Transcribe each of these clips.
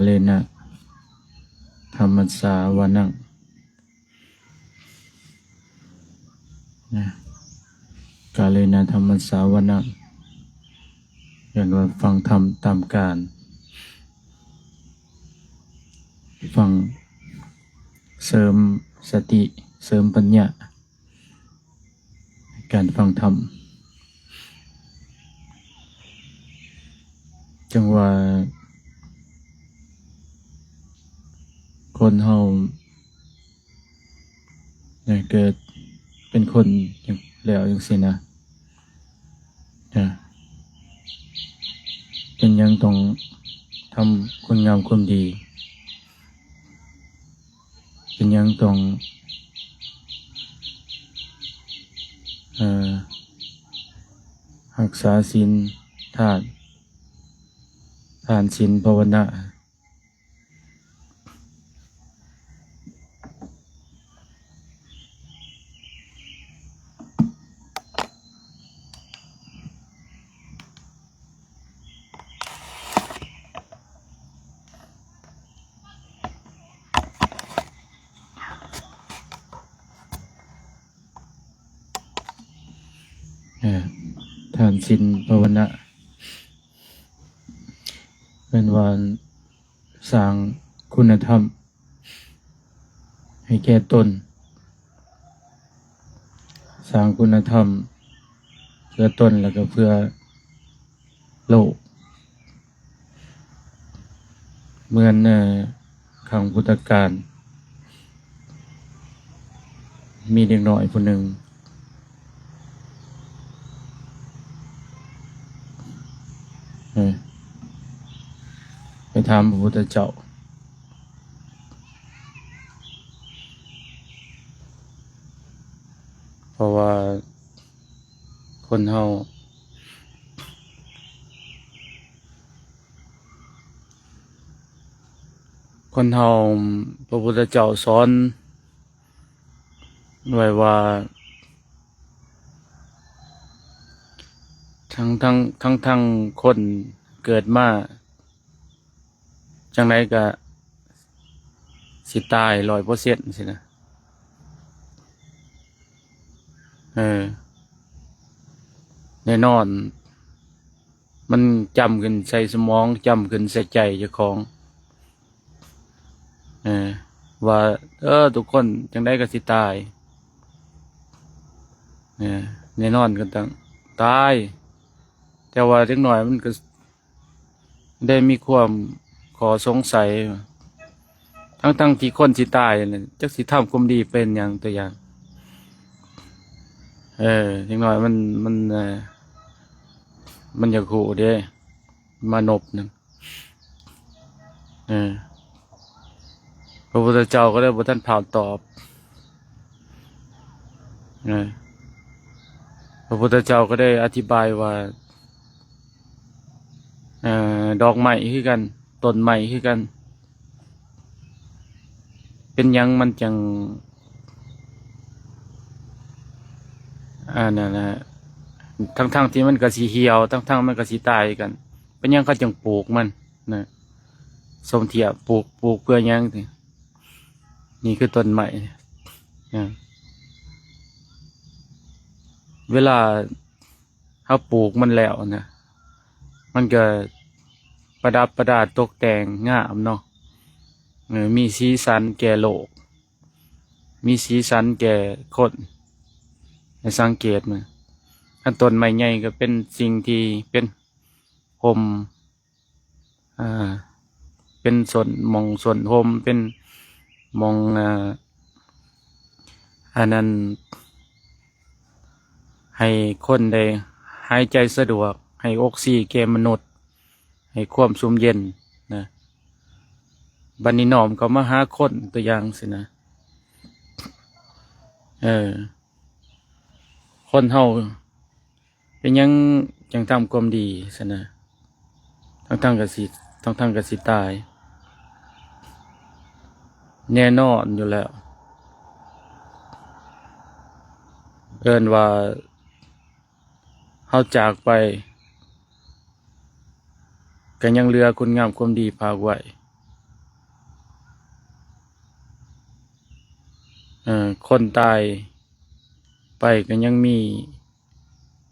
ເລນະ ທຳມັດສາວະນັງ ນະ ກາເລນະ ທຳມັດສາວະນັງ ເອີ້ນວ່າຟັງທຳຕາມການ ຟັງ ເສີມສະຕິ ເສີມປັນຍາ ການຟັງທຳ ຈັ່ງວ່າຄົນເຮົາ ໄດ້ເກີດເປັນຄົນແລ້ວຈັ່ງຊີ້ນະ ນະ ເປັນຫຍັງຕ້ອງທຳຄຸນງາມຄວາມດີ? ເປັນຫຍັງຕ້ອງ ເອີ ຮັກສາສິນທານ ທານສິນພາວະນາ? ເອີ ທານສິນພາວະນາ ເອີ້ນວ່າສ້າງຄຸນນະທຳ ໃຫ້ແກ່ຕົນ, ສ້າງຄຸນນະທຳເພື່ອຕົນ ແລ້ວກໍເພື່ອໂລກ. ເໝືອນ ເອີ ຄັ້ງພຸດທະການ ມີເດັກນ້ອຍຜູ້ໜຶ່ງ ເອີ ໄປຖາມພະພຸດທະເຈົ້າ ເພາະວ່າຄົນເຮົາ ຄົນເຮົາ ພະພຸດທະເຈົ້າສອນໄວ້ວ່າ ທັງ ທັງ ທັງ ທັງຄົນເກີດມາຈັ່ງໃດກໍຊິຕາຍຮ້ອຍເປີເຊັນຊີ້ນະ. ເອີ ແນ່ນອນ ມັນຈຳຂຶ້ນໃສ່ສະໝອງ, ຈຳຂຶ້ນໃສ່ໃຈເຈົ້າຂອງ ເອີ ວ່າ ເອີ ທຸກຄົນຈັ່ງໃດກໍຊິຕາຍ ເອີ ແນ່ນອນກໍຕ້ອງຕາຍ. ແຕ່ວ່າເດັກນ້ອຍມັນກໍໄດ້ມີຄວາມຂໍ້ສົງໄສ ທັງໆທີ່ຄົນຊິຕາຍນັ້ນ ຈັກຊິທຳຄວາມດີເປັນຫຍັງ ຕົວຢ່າງ ເອີ ເດັກນ້ອຍມັນ ມັນ ເອີ ມັນຢາກຮູ້ເດ້ ມະນົບນັ້ນ ເອີ ພະພຸດທະເຈົ້າກໍເລີຍບໍ່ທັນພ້ອມຕອບ ເອີ ພະພຸດທະເຈົ້າກໍໄດ້ອະທິບາຍວ່າ ເອີ ດອກໄມ້ຄືກັນ ຕົ້ນໄມ້ຄືກັນ ເປັນຫຍັງມັນຈັ່ງ ອັນນັ້ນນະ ທັງໆທີ່ມັນກໍຊິຫ່ຽວ ທັງໆມັນກໍຊິຕາຍຄືກັນ ເປັນຫຍັງເຂົາຈຶ່ງປູກມັນນະ? ສົມທຽບ ປູກ ປູກເພື່ອຫຍັງ? ນີ້ຄືຕົ້ນໄມ້ ເວລາ ເຮົາປູກມັນແລ້ວນະ ມັນກໍປະດັບປະດາຕົກແຕ່ງງາມເນາະ ເອີ ມີສີສັນແກ່ໂລກ ມີສີສັນແກ່ຄົນ. ໃຫ້ສັງເກດເບິ່ງ ຄັນຕົ້ນໄມ້ໃຫຍ່ກໍເປັນສິ່ງທີ່ເປັນຮົ່ມ ອ່າ ເປັນສົ້ນ ໝ່ອງສົ້ນຮົ່ມ ເປັນໝ່ອງ ອ່າ ອັນນັ້ນ ໃຫ້ຄົນໄດ້ຫາຍໃຈສະດວກ ໃຫ້ອົກຊີແກ່ມະນຸດ ໃຫ້ຄວາມຊຸ່ມເຢັນນະ. ບັດນີ້ນ້ອມເຂົ້າມາຫາຄົນ ຕົວຢ່າງຊີ້ນະ ເອີ ຄົນເຮົາ ເປັນຫຍັງຈັ່ງທຳຄວາມດີຊັ້ນນະ? ທັງໆກໍຊິ ທັງໆກໍຊິຕາຍ ແນ່ນອນຢູ່ແລ້ວ ເອີ້ນວ່າເຮົາຈາກໄປ ກໍຍັງເຫຼືອຄຸນງາມຄວາມດີຝາກໄວ້ ເອີ ຄົນຕາຍໄປກໍຍັງມີ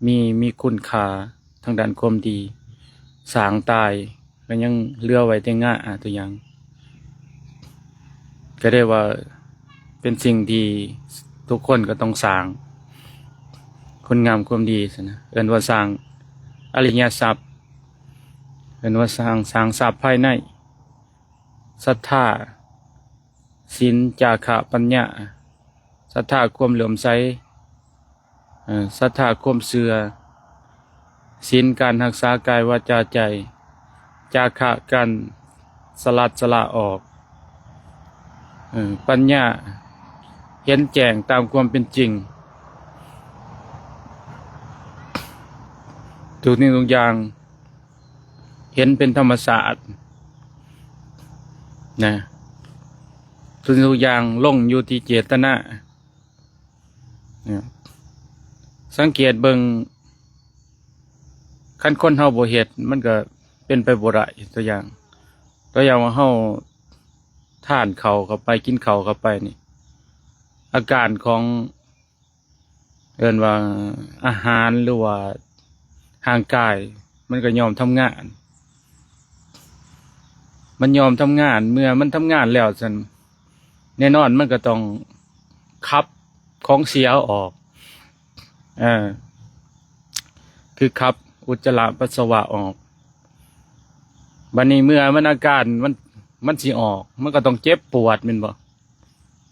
ມີ ມີຄຸນຄ່າທາງດ້ານຄວາມດີ, ຊ້າງຕາຍກໍຍັງເຫຼືອໄວ້ແຕ່ງາ ຕົວຢ່າງ. ກໍໄດ້ວ່າເປັນສິ່ງທີ່ທຸກຄົນກໍຕ້ອງສ້າງຄຸນງາມຄວາມດີຊັ້ນນະ, ເອີ້ນວ່າສ້າງອະລິຍະຊັບ, ເອີ້ນວ່າສ້າງ ສ້າງຊັບພາຍໃນ, ສັດທາ, ສິນ, ຈາຄະ, ປັນຍາ, ສັດທາຄວາມເຫຼື້ອມໃສ, ເອີ ສັດທາຄວາມເຊື່ອ, ສິນການຮັກສາກາຍ ວາຈາ ໃຈ, ຈາຄະການສະຫຼັດສະຫຼະອອກ, ເອີ ປັນຍາເຫັນແຈ້ງຕາມຄວາມເປັນຈິງ. ທຸກສິ່ງທຸກຢ່າງເຫັນເປັນທຳມະຊາດນະ, ທຸກສິ່ງທຸກຢ່າງລົງຢູ່ທີ່ເຈດຕະນາ. ສັງເກດເບິ່ງ, ຄັນຄົນເຮົາບໍ່ເຮັດ ມັນກໍເປັນໄປບໍ່ໄດ້. ຕົວຢ່າງ, ຕົວຢ່າງວ່າເຮົາທານເຂົ້າເຂົ້າໄປ, ກິນເຂົ້າເຂົ້າໄປນີ້, ອາການຂອງ ເອີ້ນວ່າອາຫານ ຫຼືວ່າຮ່າງກາຍ ມັນກໍຍອມທຳງານ, ມັນຍອມທຳງານ. ເມື່ອມັນທຳງານແລ້ວຊັ້ນ ແນ່ນອນມັນກໍຕ້ອງຂັບຂອງເສຍອອກ, ເອີ ຄືຂັບອຸດຈະລະປັດສະວະອອກ. ບັດນີ້ເມື່ອມັນອາການມັນ ມັນຊິອອກ ມັນກໍຕ້ອງເຈັບປວດແມ່ນບໍ່?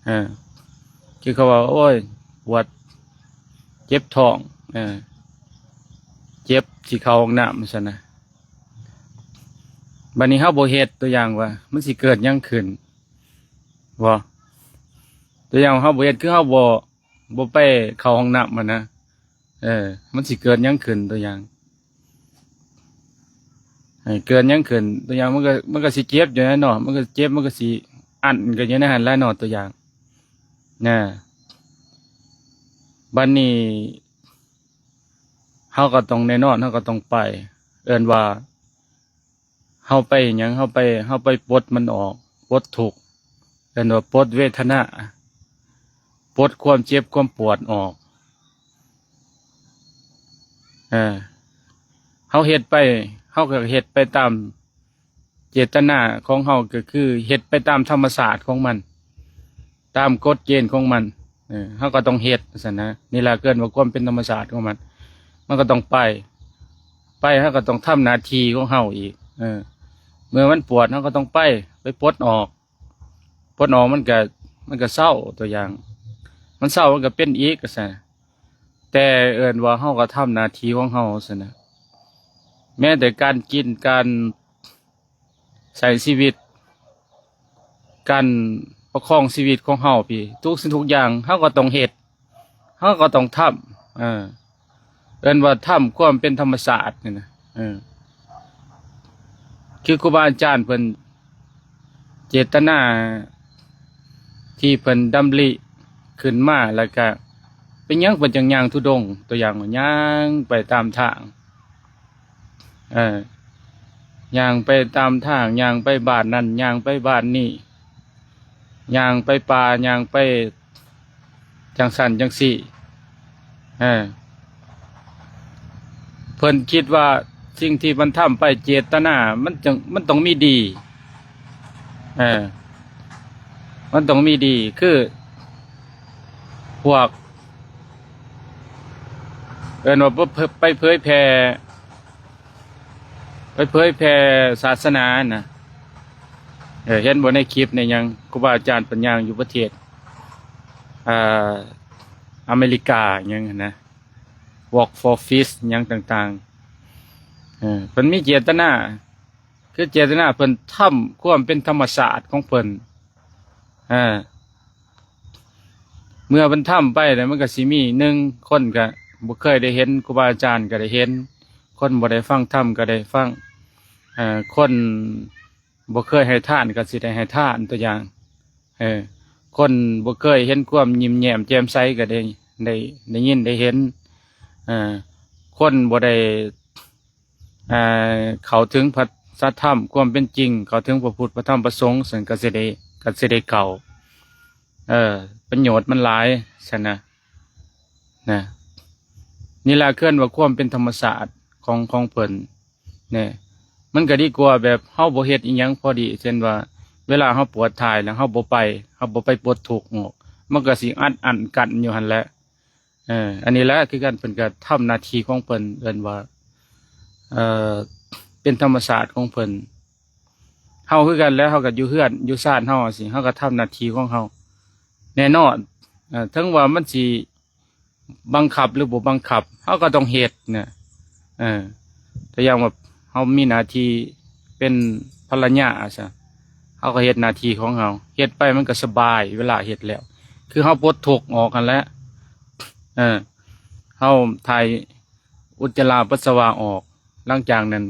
ເອີ ຄືເຂົາເວົ້າ ໂອ້ຍ ປວດ ເຈັບທ້ອງ, ເອີ ເຈັບ ຊິເຂົ້າຫ້ອງນ້ຳ ຊັ້ນນະ. ບັດນີ້ເຮົາບໍ່ເຮັດ, ຕົວຢ່າງວ່າ ມັນຊິເກີດຫຍັງຂຶ້ນ? ບໍ່ ຕົວຢ່າງເຮົາບໍ່ເຮັດ ຄືເຮົາບໍ່ ບໍ່ໄປເຂົ້າຫ້ອງນ້ຳຫັ້ນນະ, ເອີ ມັນຊິເກີດຫຍັງຂຶ້ນ? ຕົວຢ່າງ ໃຫ້ເກີດຫຍັງຂຶ້ນ? ຕົວຢ່າງ ມັນກໍ ມັນກໍຊິເຈັບຢູ່ແຫຼະເນາະ, ມັນກໍເຈັບ ມັນກໍຊິອັ້ນກັນຢູ່ໃນຫັ້ນແຫຼະເນາະ, ຕົວຢ່າງນະ. ບັດນີ້ເຮົາກໍຕ້ອງ ແນ່ນອນ ເຮົາກໍຕ້ອງໄປ, ເອີ້ນວ່າ ເຮົາໄປຫຍັງ? ເຮົາໄປ ເຮົາໄປປົດມັນອອກ, ປົດທຸກ, ເອີ້ນວ່າປົດເວທະນາ, ປົດຄວາມເຈັບຄວາມປວດອອກ. ເອີ ເຮົາເຮັດໄປ ເຮົາກໍເຮັດໄປຕາມເຈດຕະນາຂອງເຮົາ, ກໍຄືເຮັດໄປຕາມທຳມະຊາດຂອງມັນ, ຕາມກົດເກນຂອງມັນ. ເອີ ເຮົາກໍຕ້ອງເຮັດຊັ້ນນະ, ນີ້ລະເອີ້ນວ່າຄວາມເປັນທຳມະຊາດຂອງມັນ, ມັນກໍຕ້ອງໄປ, ໄປ ເຮົາກໍຕ້ອງທຳໜ້າທີ່ຂອງເຮົາອີກ. ເອີ ເມື່ອມັນປວດ ເຮົາກໍຕ້ອງໄປ ໄປປົດອອກ, ປົດອອກ ມັນກໍ ມັນກໍເຊົາ, ຕົວຢ່າງ ມັນເຊົາ ມັນກໍເປັນອີກ ວ່າຊັ້ນ. ແຕ່ເອີ້ນວ່າເຮົາກໍທຳໜ້າທີ່ຂອງເຮົາຊັ້ນນະ, ແມ້ແຕ່ການກິນ ການ ໃຊ້ຊີວິດ, ການປະຄອງຊີວິດຂອງເຮົາພີ້, ທຸກສິ່ງທຸກຢ່າງເຮົາກໍຕ້ອງເຮັດ, ເຮົາກໍຕ້ອງທຳ, ເອີ ເອີ້ນວ່າທຳຄວາມເປັນທຳມະຊາດນີ້ນະ. ເອີ ຄືຄູບາອາຈານເພິ່ນ ເຈດຕະນາທີ່ເພິ່ນດຳລິຂຶ້ນມາ, ແລ້ວກະເປັນຫຍັງເພິ່ນຈັ່ງຍ່າງທຸດົງ? ຕົວຢ່າງວ່າຍ່າງໄປຕາມທາງ, ເອີ ຍ່າງໄປຕາມທາງ, ຍ່າງໄປບ້ານນັ້ນ, ຍ່າງໄປບ້ານນີ້, ຍ່າງໄປປ່າ, ຍ່າງໄປ ຈັ່ງຊັ້ນຈັ່ງຊີ້. ເອີ ເພິ່ນຄິດວ່າສິ່ງທີ່ມັນທຳໄປເຈດຕະນາ ມັນຈັ່ງ ມັນຕ້ອງມີດີ. ເອີ ມັນຕ້ອງມີດີ ຄືພວກ ເອີ້ນວ່າ ໄປເຜີຍແຜ່ ໄປເຜີຍແຜ່ສາສະໜານະ. ເອີ ເຫັນບໍ່ໃນຄລິບໃນຫຍັງ ຄູບາອາຈານເພິ່ນຍ່າງຢູ່ປະເທດ ອ່າ ອາເມລິກາຫຍັງຫັ້ນນະ Walk for Peace ຫຍັງຕ່າງໆ. ເອີ ເພິ່ນມີເຈດຕະນາ ຄືເຈດຕະນາເພິ່ນທຳຄວາມເປັນທຳມະຊາດຂອງເພິ່ນ. ເອີ ເມື່ອເພິ່ນທຳໄປແລ້ວ ມັນກໍຊິມີ ໜຶ່ງ ຄົນກໍບໍ່ເຄີຍໄດ້ເຫັນຄູບາອາຈານກໍໄດ້ເຫັນ, ຄົນບໍ່ໄດ້ຟັງທຳກໍໄດ້ຟັງ, ເອີ ຄົນບໍ່ເຄີຍໃຫ້ທານກໍຊິໄດ້ໃຫ້ທານ, ຕົວຢ່າງ ເອີ ຄົນບໍ່ເຄີຍເຫັນຄວາມຍິ້ມແຍ້ມແຈ່ມໃສກໍໄດ້ ໄດ້ ໄດ້ຍິນໄດ້ເຫັນ, ເອີ ຄົນບໍ່ໄດ້ ເຂົ້າເຖິງພະສັດທຳຄວາມເປັນຈິງ, ເຂົ້າເຖິງພະພຸດ ພະທຳ ພະສົງ, ເຊິ່ງກໍຊິໄດ້ ກໍຊິໄດ້ເຂົ້າ. ເອີ ປະໂຫຍດມັນຫຼາຍຊັ້ນນະ ນະ ນີ້ລະເອີ້ນວ່າຄວາມເປັນທຳມະຊາດຂອງ ຂອງເພິ່ນ ແນ່ ມັນກໍດີກວ່າແບບເຮົາບໍ່ເຮັດອີ່ຫຍັງພໍດີ ເຊັ່ນວ່າເວລາເຮົາປວດຖ່າຍແລ້ວເຮົາບໍ່ໄປ ເຮົາບໍ່ໄປປົດທຸກອອກ ມັນກໍຊິອັດອັ້ນກັ້ນຢູ່ຫັ້ນແຫຼະ. ເອີ ອັນນີ້ແຫຼະຄືກັນ ເພິ່ນກໍທຳໜ້າທີ່ຂອງເພິ່ນ ເອີ້ນວ່າ ເອີ ເປັນທຳມະຊາດຂອງເພິ່ນ. ເຮົາຄືກັນແຫຼະ ເຮົາກໍຢູ່ເຮືອນຢູ່ຊານເຮົາຈັ່ງຊີ້ ເຮົາກໍທຳໜ້າທີ່ຂອງເຮົາ ແນ່ນອນ ເອີ ເຖິງວ່າມັນຊິ ບັງຄັບຫຼືບໍ່ບັງຄັບ ເຮົາກໍຕ້ອງເຮັດນະ ເອີ ຕົວຢ່າງວ່າເຮົາມີໜ້າທີ່ເປັນພັນລະຍາຊະ ເຮົາກໍເຮັດໜ້າທີ່ຂອງເຮົາ ເຮັດໄປມັນກໍສະບາຍ ເວລາເຮັດແລ້ວ ຄືເຮົາປົດທຸກອອກຫັ້ນແຫຼະ ເອີ ເຮົາຖ່າຍອຸດຈະລາປັດສະວະອອກ ຫຼັງຈາກນັ້ນ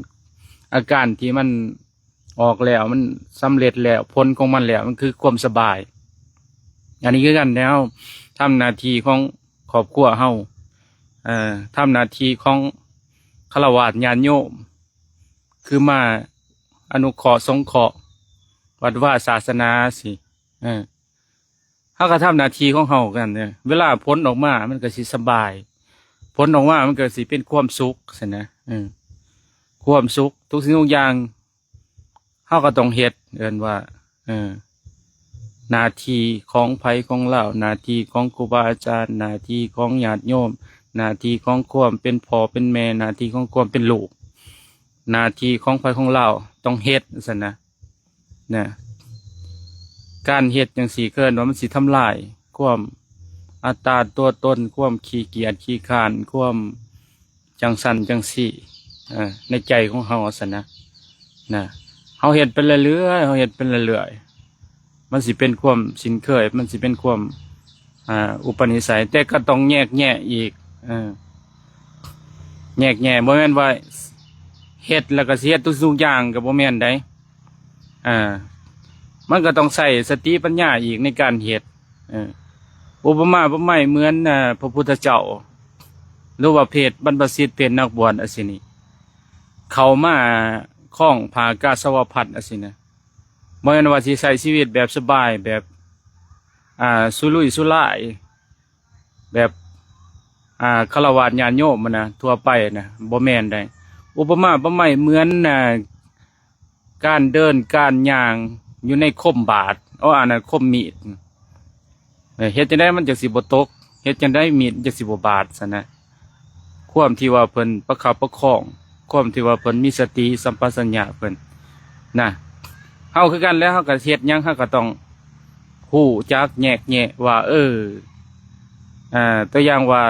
ອາການທີ່ມັນ ອອກແລ້ວ ມັນສຳເລັດແລ້ວ ຜົນຂອງມັນແລ້ວ ມັນຄືຄວາມສະບາຍ. ອັນນີ້ຄືກັນ ແລ້ວທຳໜ້າທີ່ຂອງຄອບຄົວເຮົາ ເອີ ທຳໜ້າທີ່ຂອງຄາລະວາດຍາດໂຍມ ຄືມາອະນຸເຄາະສົງເຄາະວັດວາສາສະໜາຊີ້ ເອີ ເຮົາກໍທຳໜ້າທີ່ຂອງເຮົາກັນ ເອີ ເວລາຜົນອອກມາ ມັນກໍຊິສະບາຍ ຜົນອອກມາ ມັນກໍຊິເປັນຄວາມສຸກຊັ້ນນະ ເອີ ຄວາມສຸກ ທຸກສິ່ງທຸກຢ່າງ ເຮົາກໍຕ້ອງເຮັດ ເອີ້ນວ່າ ເອີ ໜ້າທີ່ຂອງໃຜຂອງລາວ ໜ້າທີ່ຂອງຄູບາອາຈານ ໜ້າທີ່ຂອງຍາດໂຍມ ໜ້າທີ່ຂອງຄວາມເປັນພໍ່ເປັນແມ່ ໜ້າທີ່ຂອງຄວາມເປັນລູກ ໜ້າທີ່ຂອງໃຜຂອງລາວ ຕ້ອງເຮັດຊັ້ນນະ ນະ ການເຮັດຈັ່ງຊີ້ ເອີ້ນວ່າມັນຊິທຳລາຍຄວາມອັດຕາຕົວຕົນ ຄວາມຂີ້ກຽດຂີ້ຄ້ານ ຄວາມ ຈັ່ງຊັ້ນຈັ່ງຊີ້ ເອີ ໃນໃຈຂອງເຮົາຊັ້ນນະ ນະ ເຮົາເຮັດໄປເລື້ອຍໆ ເຮົາເຮັດໄປເລື້ອຍໆ ມັນຊິເປັນຄວາມຊິນເຄີຍ ມັນຊິເປັນຄວາມ ອ່າ ອຸປະນິໄສ ແຕ່ກໍຕ້ອງແຍກແຍະອີກ ເອີ ແຍກແຍະ ບໍ່ແມ່ນວ່າເຮັດແລ້ວກໍຊິເຮັດທຸກສິ່ງທຸກຢ່າງ ກໍບໍ່ແມ່ນໃດ ອ່າ ມັນກໍຕ້ອງໃຊ້ສະຕິປັນຍາອີກໃນການເຮັດ ເອີ ອຸປະມາອຸປະໄມເໝືອນ ເອີ ພະພຸດທະເຈົ້າ ຫຼືວ່າເພດບັນພະສິດ ເພດນັກບວດ ຈັ່ງຊີ້ນີ້ ເຂົ້າມາຄອງຜ້າກາສາວະພັດ ຈັ່ງຊີ້ນະ ບໍ່ແມ່ນວ່າຊິໃຊ້ຊີວິດແບບສະບາຍ ແບບ ອ່າ ສຸລຸຍສຸລາຍ ແບບ ອ່າ ຄາລະວາດຍາດໂຍມຫັ້ນນະ ທົ່ວໄປນະ ບໍ່ແມ່ນໃດ ອຸປະມາອຸປະໄມເໝືອນ ອ່າ ການເດີນການຍ່າງຢູ່ໃນຄົມບາດ ເອີ ອັນນັ້ນຄົມມີດ ເອີ ເຮັດຈັ່ງໃດມັນຈັ່ງຊິບໍ່ຕົກ ເຮັດຈັ່ງໃດມີດຈັ່ງຊິບໍ່ບາດຊັ້ນນະ ຄວາມທີ່ວ່າເພິ່ນປະຄັບປະຄອງ ຄວາມທີ່ວ່າເພິ່ນມີສະຕິສຳປະຊັນຍະເພິ່ນນະ ເຮົາຄືກັນແຫຼະ ເຮົາກໍເຮັດຫຍັງເຮົາກໍຕ້ອງຮູ້ຈັກແຍກແຍະວ່າ ເອີ ອ່າ ຕົວຢ່າງວ່າ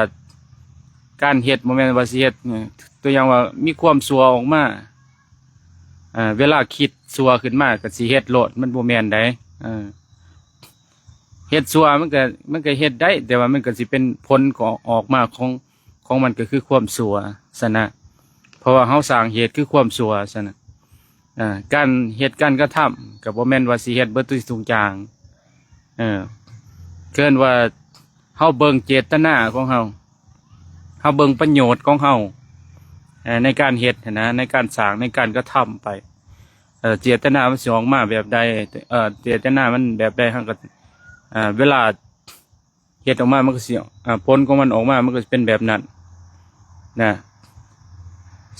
ການເຮັດບໍ່ແມ່ນວ່າຊິເຮັດ ຕົວຢ່າງວ່າມີຄວາມຊົ່ວອອກມາ ເອີ ເວລາຄິດຊົ່ວຂຶ້ນມາກໍຊິເຮັດໂລດ ມັນບໍ່ແມ່ນໃດ ເອີ ເຮັດຊົ່ວມັນກໍ ມັນກໍເຮັດໄດ້ ແຕ່ວ່າມັນກໍຊິເປັນຜົນກໍອອກມາຂອງ ຂອງມັນກໍຄືຄວາມຊົ່ວຊັ້ນນະ ເພາະວ່າເຮົາສ້າງເຫດຄືຄວາມຊົ່ວຊັ້ນນະ ເອີ ການເຮັດການກະທຳກໍບໍ່ແມ່ນວ່າຊິເຮັດເບິດທຸກສິ່ງທຸກຢ່າງ ເອີ ເອີ້ນວ່າເຮົາເບິ່ງເຈດຕະນາຂອງເຮົາ ເຮົາເບິ່ງປະໂຫຍດຂອງເຮົາ ເອີ ໃນການເຮັດຫັ້ນນະ ໃນການສ້າງ ໃນການກະທຳໄປ ເອີ ເຈດຕະນາມັນຊິອອກມາແບບໃດ ເອີ ເຈດຕະນາມັນແບບໃດ ເຮົາກໍ ເອີ ເວລາເຮັດອອກມາ ມັນກໍຊິ ເອີ ຜົນຂອງມັນອອກມາ ມັນກໍຊິເປັນແບບນັ້ນນະ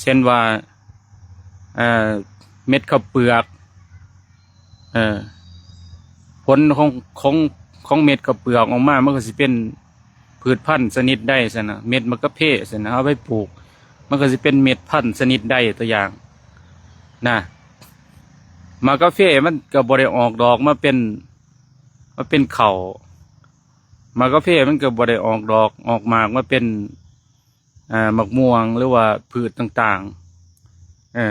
ເຊັ່ນວ່າ ເອີ ເມັດເຂົ້າເປືອກ ເອີ ຜົນຂອງ ຂອງ ຂອງເມັດເຂົ້າເປືອກອອກມາ ມັນກໍຊິເປັນພືດພັນຊະນິດໃດຊັ້ນນະ ເມັດໝາກກາເຟຊັ້ນນະ ເອົາໄປປູກ ມັນກໍຊິເປັນເມັດພັນຊະນິດໃດ ຕົວຢ່າງນະ ໝາກກາເຟມັນກໍບໍ່ໄດ້ອອກດອກມາເປັນ ມາເປັນເຂົ້າ ໝາກກາເຟມັນກໍບໍ່ໄດ້ອອກດອກອອກໝາກມາເປັນ ເອີ ໝາກມ່ວງ ຫຼືວ່າພືດຕ່າງໆ ເອີ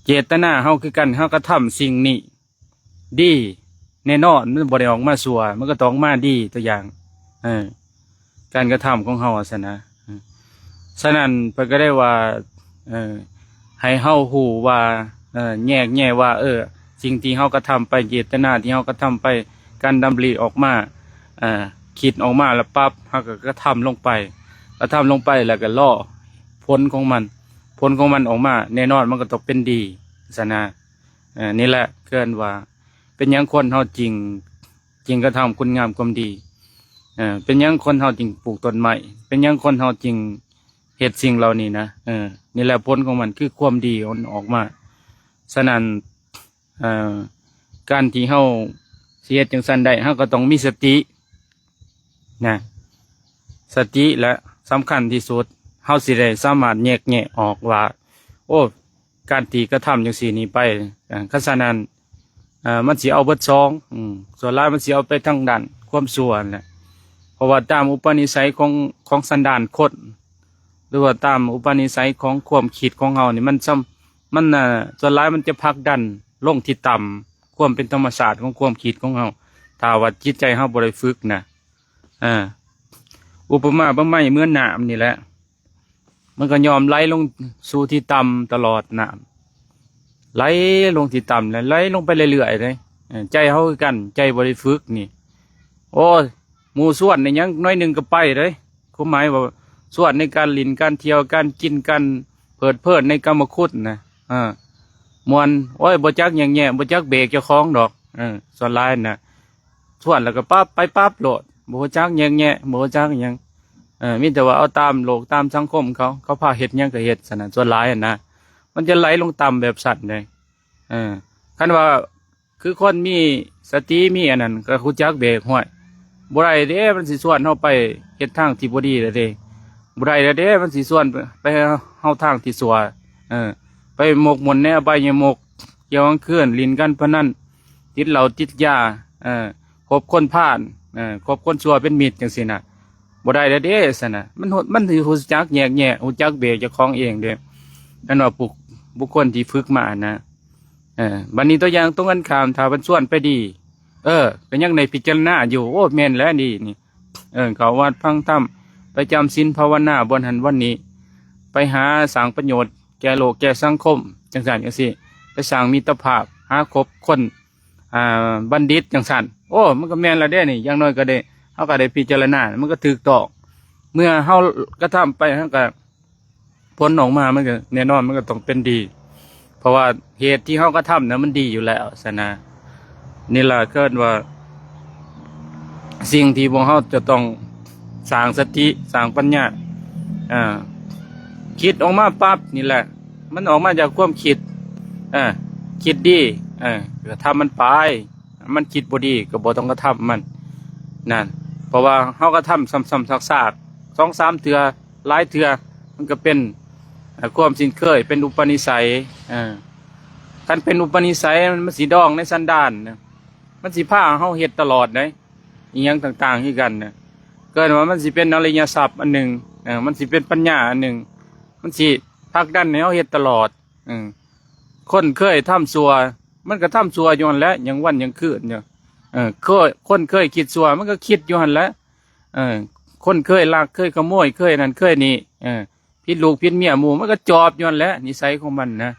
ເຈດຕະນາເຮົາຄືກັນ ເຮົາກະທຳສິ່ງນີ້ດີ ແນ່ນອນ ມັນບໍ່ໄດ້ອອກມາຊົ່ວ ມັນກໍຕ້ອງອອກມາດີ ຕົວຢ່າງ ເອີ ການກະທຳຂອງເຮົາຊັ້ນນະ ເອີ ສະນັ້ນເພິ່ນກໍໄດ້ວ່າ ເອີ ໃຫ້ເຮົາຮູ້ວ່າ ເອີ ແຍກແຍະວ່າ ເອີ ສິ່ງທີ່ເຮົາກະທຳໄປ ເຈດຕະນາທີ່ເຮົາກະທຳໄປ ການດຳລິອອກມາ ເອີ ຄິດອອກມາແລ້ວປັບ ເຮົາກໍກະທຳລົງໄປ ກະທຳລົງໄປແລ້ວກໍລໍຜົນຂອງມັນ ຜົນຂອງມັນອອກມາ ແນ່ນອນມັນກໍຕ້ອງເປັນດີຊັ້ນນະ ເອີ ນີ້ແຫຼະເອີ້ນວ່າ ເປັນຫຍັງຄົນເຮົາຈຶ່ງ ຈຶ່ງກະທຳຄຸນງາມຄວາມດີ. ເອີ ເປັນຫຍັງຄົນເຮົາຈຶ່ງປູກຕົ້ນໄມ້? ເປັນຫຍັງຄົນເຮົາຈຶ່ງເຮັດສິ່ງເຫຼົ່ານີ້ນະ? ເອີ ນີ້ແຫຼະຜົນຂອງມັນ ຄືຄວາມດີມັນອອກມາ. ສະນັ້ນ ເອີ ການທີ່ເຮົາຊິເຮັດຈັ່ງຊັ້ນໄດ້ ເຮົາກໍຕ້ອງມີສະຕິນະ. ສະຕິແຫຼະສຳຄັນທີ່ສຸດ. ເຮົາຊິໄດ້ສາມາດແຍກແຍະອອກວ່າ ໂອ້ ການທີ່ກະທຳຈັ່ງຊີ້ນີ້ໄປ ເອີ ຄັນຊັ້ນນັ້ນ ເອີ ມັນຊິເອົາເບິດສອງ. ອືມ ສ່ວນຫຼາຍມັນຊິເອົາໄປທາງດ້ານຄວາມຊົ່ວຫັ້ນແຫຼະ. ເພາະວ່າຕາມອຸປະນິໄສຂອງ ຂອງສັນດານຄົນ ຫຼືວ່າຕາມອຸປະນິໄສຂອງຄວາມຄິດຂອງເຮົານີ້ ມັນຊຳ ມັນ ເອີ ສ່ວນຫຼາຍມັນຈະຜັກດັນລົງທີ່ຕ່ຳ ຄວາມເປັນທຳມະຊາດຂອງຄວາມຄິດຂອງເຮົາ ຖ້າວ່າຈິດໃຈເຮົາບໍ່ໄດ້ຝຶກນະ. ເອີ ອຸປະມາປະໄມເໝືອນນ້ຳນີ້ແຫຼະ ມັນກໍຍອມໄຫຼລົງສູ່ທີ່ຕ່ຳຕະຫຼອດ. ນ້ຳໄຫຼລົງທີ່ຕ່ຳ ແລະ ໄຫຼລົງໄປເລື້ອຍໆເດ້. ເອີ ໃຈເຮົາຄືກັນ ໃຈບໍ່ໄດ້ຝຶກນີ້ ໂອ້ຍ ໝູ່ຊວນໃນຫຍັງໜ້ອຍໜຶ່ງກໍໄປເດ້. ຄວາມໝາຍວ່າຊວນໃນການຫຼິ້ນ ການທ່ຽວ ການກິນ ການເພີດເພີນໃນກາມະຄຸນນະ. ເອີ ມ່ວນ ໂອ້ຍ ບໍ່ຈັກແຍກແຍະ ບໍ່ຈັກເບກເຈົ້າຂອງດອກ. ເອີ ສ່ວນຫຼາຍນະ ຊວນແລ້ວກໍປັບ ໄປປັບໂລດ ບໍ່ຮູ້ຈັກແຍກແຍະ ບໍ່ຮູ້ຈັກຫຍັງ. ເອີ ມີແຕ່ວ່າເອົາຕາມໂລກຕາມສັງຄົມເຂົາ ເຂົາພາເຮັດຫຍັງກໍເຮັດຊັ້ນນະ. ສ່ວນຫຼາຍຫັ້ນນະ ມັນຈະໄຫຼລົງຕ່ຳແບບຊັ້ນເດ້. ເອີ ຄັນວ່າຄືຄົນມີສະຕິ ມີອັນນັ້ນ ກໍຮູ້ຈັກເບກ ຫ້ວຍ ບໍ່ໄດ້ເດ້ ມັນຊິຊວນເຮົາໄປເຮັດທາງທີ່ບໍ່ດີແລ້ວເດ້. ບໍ່ໄດ້ແລ້ວເດ້ ມັນຊິຊວນໄປເຮົາທາງທີ່ຊົ່ວ. ເອີ ໄປໝົກໝຸ່ນໃນອະບາຍຍະມຸກ ທ່ຽວກາງຄືນ ຫຼິ້ນການພະນັນ ຕິດເຫຼົ້າຕິດຢາ ເອີ ຄົບຄົນພານ ເອີ ຄົບຄົນຊົ່ວເປັນມິດ ຈັ່ງຊີ້ນະ. ບໍ່ໄດ້ແລ້ວເດ້ຊັ້ນນະ. ມັນ ມັນຊິຮູ້ຈັກແຍກແຍະ ຮູ້ຈັກເບກເຈົ້າຂອງເອງເດ້ ອັນວ່າບຸກ ບຸກຄົນທີ່ຝຶກມານະ. ເອີ ບັດນີ້ຕົວຢ່າງຕົງກັນຂ້າມ ຖ້າເພິ່ນຊວນໄປດີ ເອີ ກໍຍັງໄດ້ພິຈາລະນາຢູ່ ໂອ້ ແມ່ນແລ້ວນີ້ ນີ້ ເອີ ເຂົ້າວັດຟັງທຳ ໄປຈຳສິນພາວະນາບ່ອນຫັ້ນບ່ອນນີ້ ໄປຫາສ້າງປະໂຫຍດແກ່ໂລກແກ່ສັງຄົມ ຈັ່ງຊັ້ນຈັ່ງຊີ້ ໄປສ້າງມິດຕະພາບ ຫາຄົບຄົນ ອ່າ ບັນດິດຈັ່ງຊັ້ນ. ໂອ້ ມັນກໍແມ່ນແລ້ວເດ້ນີ້ ຢ່າງໜ້ອຍກໍໄດ້ ເຮົາກໍໄດ້ພິຈາລະນາ ມັນກໍຖືກຕ້ອງ. ເມື່ອເຮົາກະທຳໄປ ເຮົາກໍ ຜົນອອກມາມັນກໍແນ່ນອນ ມັນກໍຕ້ອງເປັນດີ ເພາະວ່າເຫດທີ່ເຮົາກະທຳນະ ມັນດີຢູ່ແລ້ວຊັ້ນນະ. ນີ້ລະເອີ້ນວ່າ ສິ່ງທີ່ພວກເຮົາຈະຕ້ອງສ້າງສະຕິ ສ້າງປັນຍາ ເອີ ຄິດອອກມາປັບນີ້ແຫຼະ ມັນອອກມາຈາກຄວາມຄິດ ເອີ ຄິດດີ ເອີ ກະທຳມັນໄປ ມັນຄິດບໍ່ດີກໍບໍ່ຕ້ອງກະທຳມັນນັ້ນ. ເພາະວ່າເຮົາກະທຳຊ້ຳໆຊາກໆ ສອງສາມເທື່ອ ຫຼາຍເທື່ອ ມັນກໍເປັນ ເອີ ຄວາມຊິນເຄີຍ ເປັນອຸປະນິໄສ. ເອີ ຄັນເປັນອຸປະນິໄສ ມັນ ມັນຊິດອງໃນສັນດານ ມັນຊິພາເຮົາເຮັດຕະຫຼອດເດ້ ອີ່ຫຍັງຕ່າງໆຄືກັນນະ. ເອີ້ນວ່າມັນຊິເປັນອະລິຍະຊັບອັນໜຶ່ງ ເອີ ມັນຊິເປັນປັນຍາອັນໜຶ່ງ ມັນຊິຜັກດັນໃຫ້ເຮົາເຮັດຕະຫຼອດ. ເອີ ຄົນເຄີຍທຳຊົ່ວ ມັນກໍທຳຊົ່ວຢູ່ຫັ້ນແຫຼະ ຍັງວັນຍັງຄືນຢູ່. ເອີ ຄົນເຄີຍຄິດຊົ່ວ ມັນກໍຄິດຢູ່ຫັ້ນແຫຼະ. ເອີ ຄົນເຄີຍລັກ ເຄີຍຂະໂມຍ ເຄີຍນັ້ນເຄີຍນີ້ ເອີ ຜິດລູກຜິດເມຍໝູ່ ມັນກໍຈອບຢູ່ຫັ້ນແຫຼະ ນິໄສຂອງມັນນະ.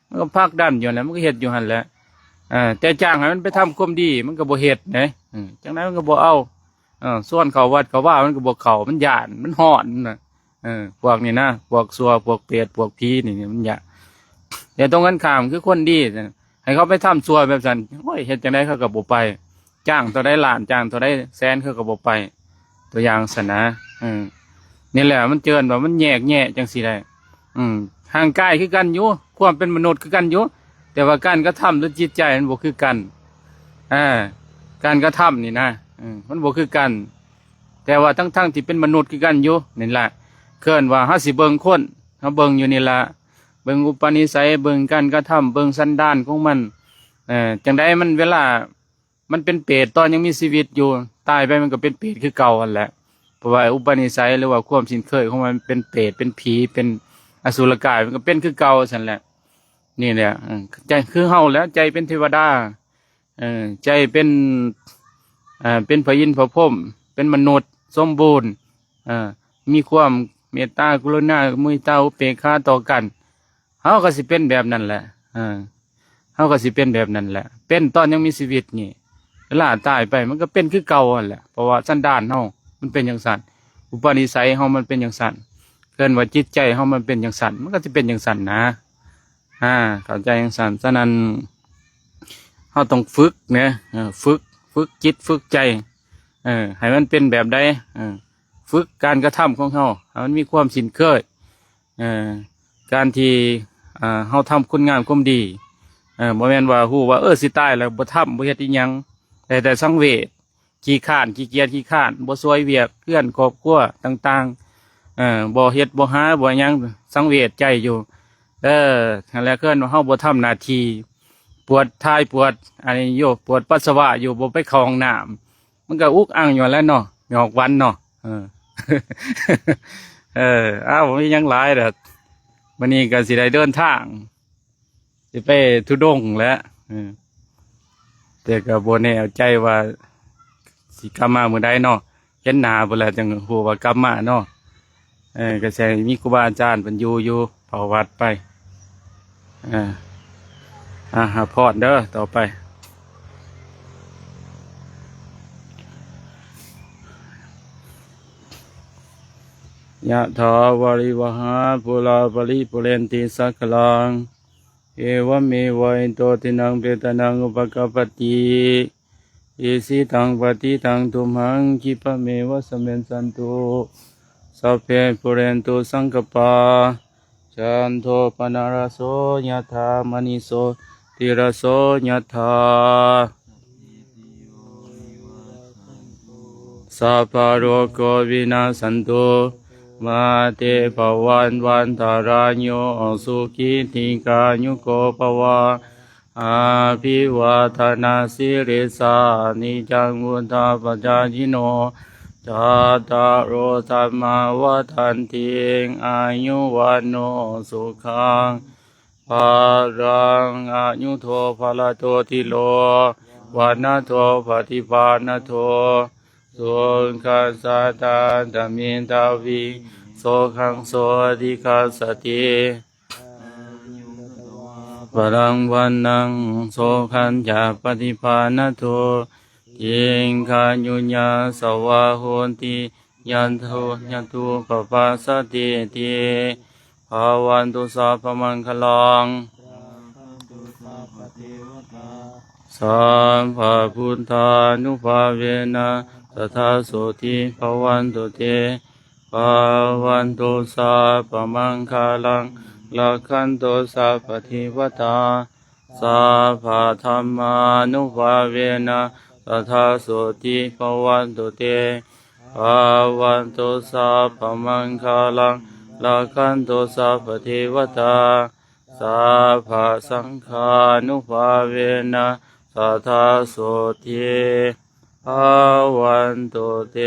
ມັນກໍຜັກດັນຢູ່ຫັ້ນແຫຼະ ມັນກໍເຮັດຢູ່ຫັ້ນແຫຼະ. ເອີ ແຕ່ຈ້າງໃຫ້ມັນໄປທຳຄວາມດີ ມັນກໍບໍ່ເຮັດເດ້. ເອີ ຈັ່ງໃດມັນກໍບໍ່ເອົາ. ເອີ ຊວນເຂົ້າວັດເຂົ້າວາ ມັນກໍບໍ່ເຂົ້າ ມັນຢ້ານ ມັນຮ້ອນນະ. ເອີ ພວກນີ້ນະ ພວກຊົ່ວ ພວກເປດ ພວກຜີນີ້ ມັນຢາກ. ແຕ່ຕົງກັນຂ້າມຄືຄົນດີ ໃຫ້ເຂົາໄປທຳຊົ່ວແບບຊັ້ນ ໂອ້ຍ ເຮັດຈັ່ງໃດເຂົາກໍບໍ່ໄປ. ຈ້າງເທົ່າໃດລ້ານ ຈ້າງເທົ່າໃດແສນ ເຂົາກໍບໍ່ໄປ. ຕົວຢ່າງຊັ້ນນະ. ເອີ ນີ້ແຫຼະ ມັນເອີ້ນວ່າມັນແຍກແຍະຈັ່ງຊີ້ໄດ໋. ອືມ ຮ່າງກາຍຄືກັນຢູ່ ຄວາມເປັນມະນຸດຄືກັນຢູ່ ແຕ່ວ່າການກະທຳ ຫຼື ຈິດໃຈມັນບໍ່ຄືກັນ. ເອີ ການກະທຳນີ້ນະ ເອີ ມັນບໍ່ຄືກັນ. ແຕ່ວ່າທັງໆທີ່ເປັນມະນຸດຄືກັນຢູ່ນີ້ລະ ເອີ້ນວ່າເຮົາຊິເບິ່ງຄົນ ເຮົາເບິ່ງຢູ່ນີ້ລະ ເບິ່ງອຸປະນິໄສ ເບິ່ງການກະທຳ ເບິ່ງສັນດານຂອງມັນ. ເອີ ຈັ່ງໃດມັນ ເວລາມັນເປັນເປດຕອນຍັງມີຊີວິດຢູ່ ຕາຍໄປມັນກໍເປັນເປດຄືເກົ່າຫັ້ນແຫຼະ. ເພາະວ່າອຸປະນິໄສ ຫຼືວ່າຄວາມຊິນເຄີຍຂອງມັນເປັນເປດ ເປັນຜີ ເປັນອະສຸລະກາຍ ມັນກໍເປັນຄືເກົ່າຊັ້ນແຫຼະ. ນີ້ແຫຼະ ເອີ ໃຈຄືເຮົາແຫຼະ ໃຈເປັນເທວະດາ ເອີ ໃຈເປັນ ເອີ ເປັນພະອິນພະພົມ ເປັນມະນຸດສົມບູນ ເອີ ມີຄວາມເມດຕາ ກະລຸນາ ມຸທິຕາ ອຸເບກຂາຕໍ່ກັນ ເຮົາກໍຊິເປັນແບບນັ້ນແຫຼະ. ເອີ ເຮົາກໍຊິເປັນແບບນັ້ນແຫຼະ ເປັນຕອນຍັງມີຊີວິດນີ້ ເວລາຕາຍໄປມັນກໍເປັນຄືເກົ່າຫັ້ນແຫຼະ. ເພາະວ່າສັນດານເຮົາມັນເປັນຈັ່ງຊັ້ນ ອຸປະນິໄສເຮົາມັນເປັນຈັ່ງຊັ້ນ ເອີ້ນວ່າຈິດໃຈເຮົາມັນເປັນຈັ່ງຊັ້ນ ມັນກໍຊິເປັນຈັ່ງຊັ້ນນະ. ອາ ເຂົ້າໃຈຈັ່ງຊັ້ນ. ສະນັ້ນ ເຮົາຕ້ອງຝຶກນະ ເອີ ຝຶກ ຝຶກຈິດຝຶກໃຈ ເອີ ໃຫ້ມັນເປັນແບບໃດ ເອີ ຝຶກການກະທຳຂອງເຮົາໃຫ້ມັນມີຄວາມຊິນເຄີຍ ເອີ ການທີ່ ອ່າ ເຮົາທຳຄຸນງາມຄວາມດີ ເອີ ບໍ່ແມ່ນວ່າຮູ້ວ່າ ເອີ ຊິຕາຍແລ້ວບໍ່ທຳ ບໍ່ເຮັດອີ່ຫຍັງ ໄດ້ແຕ່ສັງເວດ ຂີ້ຄ້ານ ຂີ້ກຽດ ຂີ້ຄ້ານ ບໍ່ຊ່ວຍວຽກເຮືອນຄອບຄົວຕ່າງໆ ເອີ ບໍ່ເຮັດບໍ່ຫາບໍ່ຫຍັງ ສັງເວດໃຈຢູ່ ເອີ ຫັ້ນແຫຼະ ຄືວ່າເຮົາບໍ່ທຳໜ້າທີ່ ປວດຖ່າຍ ປວດອັນນີ້ຢູ່ ປວດປັດສະວະຢູ່ ບໍ່ໄປເຂົ້າຫ້ອງນ້ຳ ມັນກໍອຸກອັ່ງຢູ່ຫັ້ນແຫຼະເນາະ ຍອກວັນເນາະ ເອີ ເອີ ອ້າວ ບໍ່ມີຫຍັງຫຼາຍດອກ ມື້ນີ້ກໍຊິໄດ້ເດີນທາງ ຊິໄປທຸດົງແຫຼະ ເອີ ແຕ່ກໍບໍ່ແນ່ໃຈວ່າຊິກັບມາມື້ໃດເນາະ ເຫັນໜ້າພຸ້ນແຫຼະ ຈັ່ງຮູ້ວ່າກັບມາເນາະ ເອີ ກໍຊິໃຫ້ມີຄູບາອາຈານເພິ່ນຢູ່ ຢູ່ເຝົ້າວັດໄປ ເອີ ອ່າ ຮັບພອນເດີ ຕໍ່ໄປ ຍະຖາ ວາລິວະຫາ ປູລາ ປະລິປູເຣນຕິ ສາຄະລັງ ເອວະເມວະ ອິໂຕ ທິນນະ ເປຕານັງ ອຸປະກັບປະຕິ ອິຊິຕັງ ປະຕິຕັງ ຕຸມຫັງ ຂິບປະເມວະ ສະມິຊສັນຕຸ ສັບເພ ປູເຣນຕຸ ສັງກະປາ ຈັນໂທ ປະນະລະໂສ ຍະຖາ ມະນີ ໂຊຕິລະໂສ ຍະຖາ ສັບພະໂລໂກ ວິນາສັນຕຸ ມາເຕ ພະວັດວັນຕະລາໂຍ ສຸຂີ ທີຄາຍຸໂກ ພະວະ ອະພິວາທະນະສີລິສາ ນິຈຈັງ ວຸດທາປະຈາຍິໂນ ຈັດຕາໂລ ທຳມາ ວັດທັນຕິ ອາຍຸ ວັນໂນ ສຸຂັງ ພະລັງ ອາຍຸໂທ ພະລະໂຕ ທິໂລ ວັນນະໂທ ປະຕິພານະໂທ ສຸຂັງ ສະຕາ ອາຍຸ ວັນນະໂທ ສະຕາ ອາຍຸ ວັນນະໂທ ສຸຂັງ ສະຕາ ອາຍຸ ວັນນະໂທ ປະຕິພານະໂທ ສຸຂັງ ໂສ ອາທິກາສະຕິ ອາຍຸ ພະລັງ ວັນນະໂທ ສຸຂັງ ຈະ ປະຕິພານະໂທ ທີຄາຍຸ ຍະສະວະ ໂຫຕິ ຍະໂທ ຍະໂທ ປະປັດສະຕິ ພະວັນຕຸ ສັບພະມັງຄະລັງ ສັບພະພຸດທານຸພາເວນະ ສະທາ ໂສຕິ ພະວັນຕຸ ເຕ ພະວັນຕຸ ສັບພະມັງຄະລັງ ລັກຂັນຕຸ ສັບພະເທວະຕາ ສັບພະທຳມານຸພາເວນະ ສະທາ ໂສຕິ ພະວັນຕຸ ເຕ ພະວັນຕຸ ສັບພະມັງຄະລັງ ລັກຂັນຕຸ ສັບພະເທວະຕາ ສັບພະສັງຄານຸພາເວນະ ສະທາ ໂສຕິ ພະວັນຕຸ ເຕ